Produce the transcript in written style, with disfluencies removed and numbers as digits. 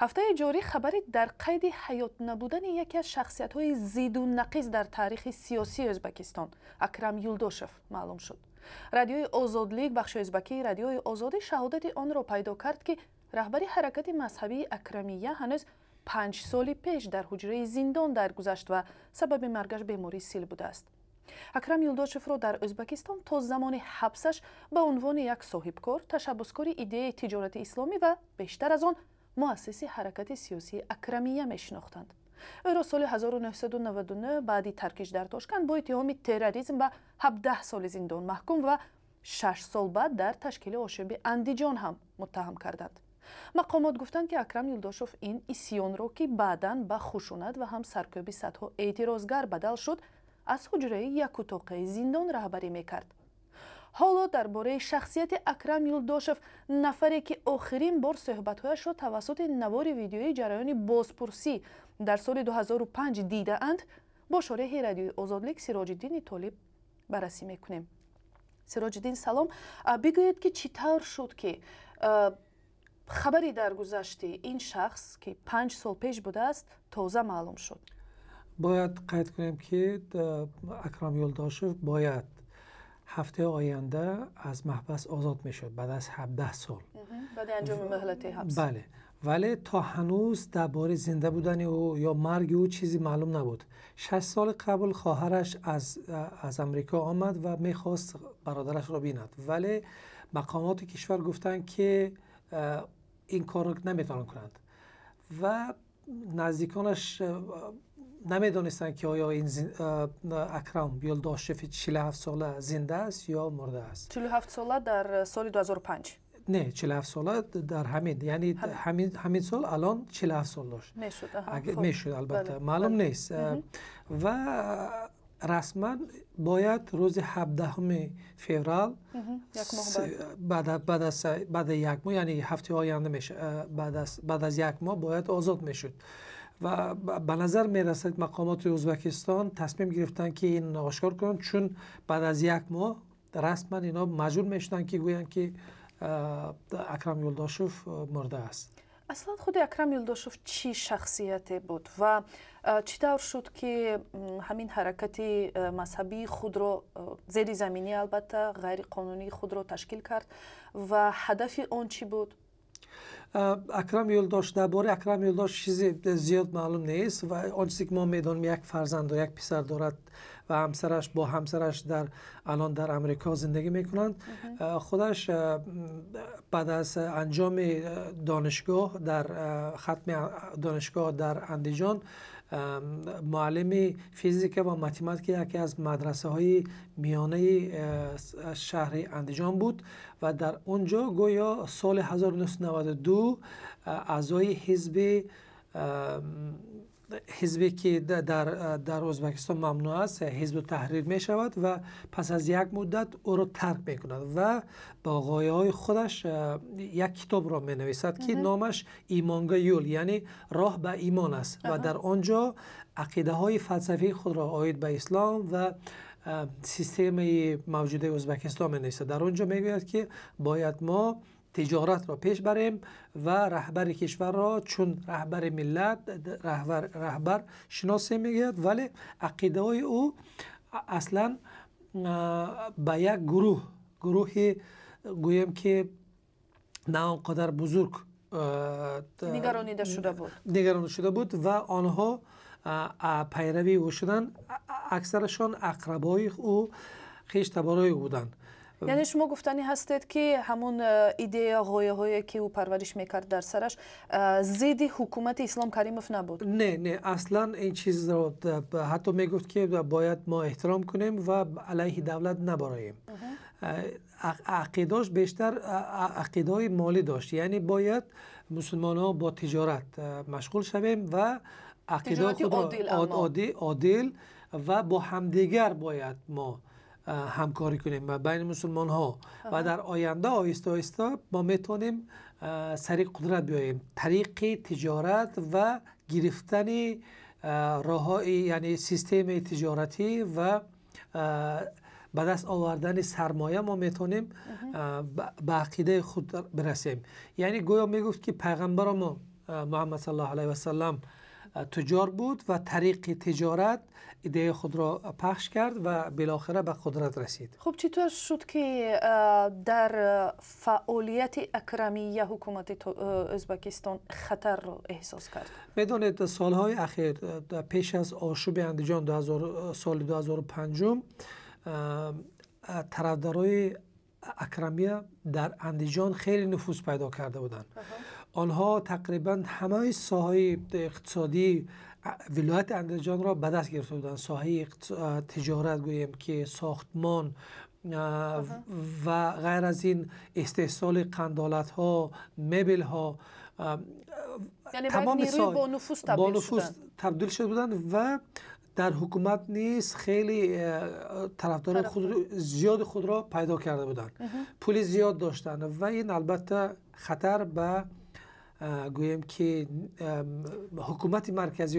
Ҳафтаи ҷорӣ хабари дар қайди ҳаёт набудани яке аз шахсиятҳои зиду нақиз дар таърихи сиёсии Ӯзбекистон, Акрам Юлдошев, маълум шуд. Радиои Озодлик, бахши ӯзбакии Радиои Озодӣ, шаҳодати онро пайдо кард, ки раҳбари ҳаракати мазҳабии Акрамия ҳанӯз 5 соли пеш дар ҳуҷраи зиндон даргузашт ва сабаби маргаш бемории сил будааст. Акрам Юлдошевро дар Ӯзбекистон то замони ҳабсаш ба унвони як соҳибкор, ташаббускори идеяи тиҷорати исломӣ ва бештар аз он муассиси ҳаракати сиёсии Акрамия мешинохтанд. Ӯро соли 1999 баъди таркиш дар Тошканд бо иттиҳоми терроризм ба 17 соли зиндон маҳкум ва 6 сол баъд дар ташкили ошӯби Андиҷон ҳам муттаҳам карданд. Мақомот гуфтанд, ки Акрам Юлдошев ин исьёнро, ки баъдан ба хушунат ва ҳам саркӯби садҳо эътирозгар бадал шуд, аз ҳуҷраи якутоқаи зиндон раҳбарӣ мекард. Ҳоло дар бораи шахсияти Акрам Юлдошев, нафаре ки охирин бор суҳбатҳояшро тавассути навори видеои ҷараёни бозпурсӣ дар соли 2005 дидаанд, бо шореҳи Радиои Озодлик Сироҷиддини Толиб баррасӣ мекунем. Сироҷиддин, салом. Бигӯед, ки чӣ тавр шуд, ки хабари даргузашти ин шахс, ки 5 сол пеш будааст, тоза маълум шуд? Бояд қайд кунем, ки Акрам Юлдошев бояд ҳафтаи оянда аз маҳбас озод мешуд баъд аз 17 сол. Баъди анҷоми муҳлати ҳабс. Бале, вале то ҳанӯз дар бораи зинда будани ӯ ё марги ӯ чизе маълум набуд. 6 соли қабл хоҳараш аз Амрико омад ва мехост бародарашро бинад, вале мақомоти кишвар гуфтанд, ки ин корро наметавонанд кунанд ва наздиконаш намедонистанд, ки оё ин Акрам Юлдошеви 47 сола зинда аст ё мурда аст. 47 сола дар соли 2005? Не, 47 сола дар ҳамин, яъне ҳамин сол алон 47 сол дошт. Мешуд, албатта, маълум нест. Ва расман бояд рӯзи 17-уми феврал, баъд як моҳ, яъне ҳафтаи оянда, баъд аз як моҳ бояд озод мешуд. Ва ба назар мерасад, мақомоти Ӯзбекистон тасмим гирифтанд, ки ин ошкор кунанд, чун баъд аз як моҳ расман ино маҷбур мешуданд, ки гӯянд, ки Акрам Юлдошев мурда аст. Аслан худи Акрам Юлдошев чӣ шахсияте буд ва чӣ тавр шуд, ки ҳамин ҳаракати мазҳабии худро, зеризаминӣ, албатта ғайриқонунии худро ташкил кард ва ҳадафи он чӣ буд? Акрам Юлдош, дар бораи Акрам Юлдош чизе зиёд маълум нест ва он чизе ки мо медонем, як фарзанд, як писар дорад ва ҳамсараш, бо ҳамсараш алон дар Амрико зиндагӣ мекунанд. Худаш баъд аз анҷоми донишгоҳ, дар хатми донишгоҳ дар Андиҷон, муаллими физика ва математика яке аз мадрасаҳои миёнаи шаҳри Андиҷон буд ва дар он ҷо гӯё соли 1992 аъзои ҳизбе, ки дар Ӯзбекистон мамнӯъ аст, Ҳизбу Таҳрир мешавад ва пас аз як муддат ӯро тарк мекунад ва ба ғояҳои худаш як китобро менависад, ки номаш «Имонга юл», яъне роҳ ба имон аст, ва дар он ҷо ақидаҳои фалсафии худро оид ба ислом ва системаи мавҷудаи Ӯзбекистон менависад. Дар он ҷо мегӯяд, ки бояд мо тиҷоратро пеш барем ва раҳбари кишварро чун раҳбари миллат, раҳбар шиносем, мегӯяд. Вале ақидаҳои ӯ аслан ба як гурӯҳи, гӯем, ки на он қадар бузург нигаронида шуда буд. Нигаронида шуда буд ва онҳо пайравии ӯ шуданд. Аксарашон ақрабои ӯ, хештаборои ӯ буданд. Яъне шумо гуфтанӣ ҳастед, ки ҳамон идея, ғояҳое, ки ӯ парвариш мекард дар сараш, зидди ҳукумати Ислом Каримов набуд? Не, аслан ин чизро ҳатто мегуфт, ки бояд мо эҳтиром кунем ва алайҳи давлат набароем. Ақидааш бештар ақидаҳои молӣ дошт, яъне бояд мусулмонҳо бо тиҷорат машғул шавем ва ақидаи худро одил ва бо ҳамдигар бояд мо ҳамкорӣ кунем байни мусулмонҳо ва дар оянда оҳиста оҳиста мо метавонем сари қудрат биёем тариқи тиҷорат ва гирифтани роҳҳои, яъне системаи тиҷоратӣ, ва ба даст овардани сармоя мо метавонем ба ақидаи худ бирасем. Яъне гӯё мегуфт, ки пайғамбаро мо Муҳаммад саллаллоҳу алайҳи васаллам туҷҷор буд ва тариқи тиҷорат идеяи худро пахш кард ва билохира ба қудрат расид. Хуб, чӣ тавр шуд, ки дар фаъолияти Акрамия ҳукумати Ӯзбекистон хатарро эҳсос кард? Медонед, солҳои ахир, пеш аз ошӯби Андиҷон, соли 2005, тарафдорои Акрамия дар Андиҷон хеле нуфуз пайдо карда буданд. Онҳо тақрибан ҳамаи соҳаи иқтисодии вилояти Андиҷонро ба даст гирифта буданд: соҳаи тиҷорат, гӯем ки сохтмон ва ғайр аз ин истеҳсоли қандолатҳо, мебелҳо. Тамоми бонуфуз табдил шуда буданд ва дар ҳукумат низ хеле тарафдорои зиёди худро пайдо карда буданд, пули зиёд доштанд ва ин албатта хатар ба, гӯем ки, ҳукумати марказии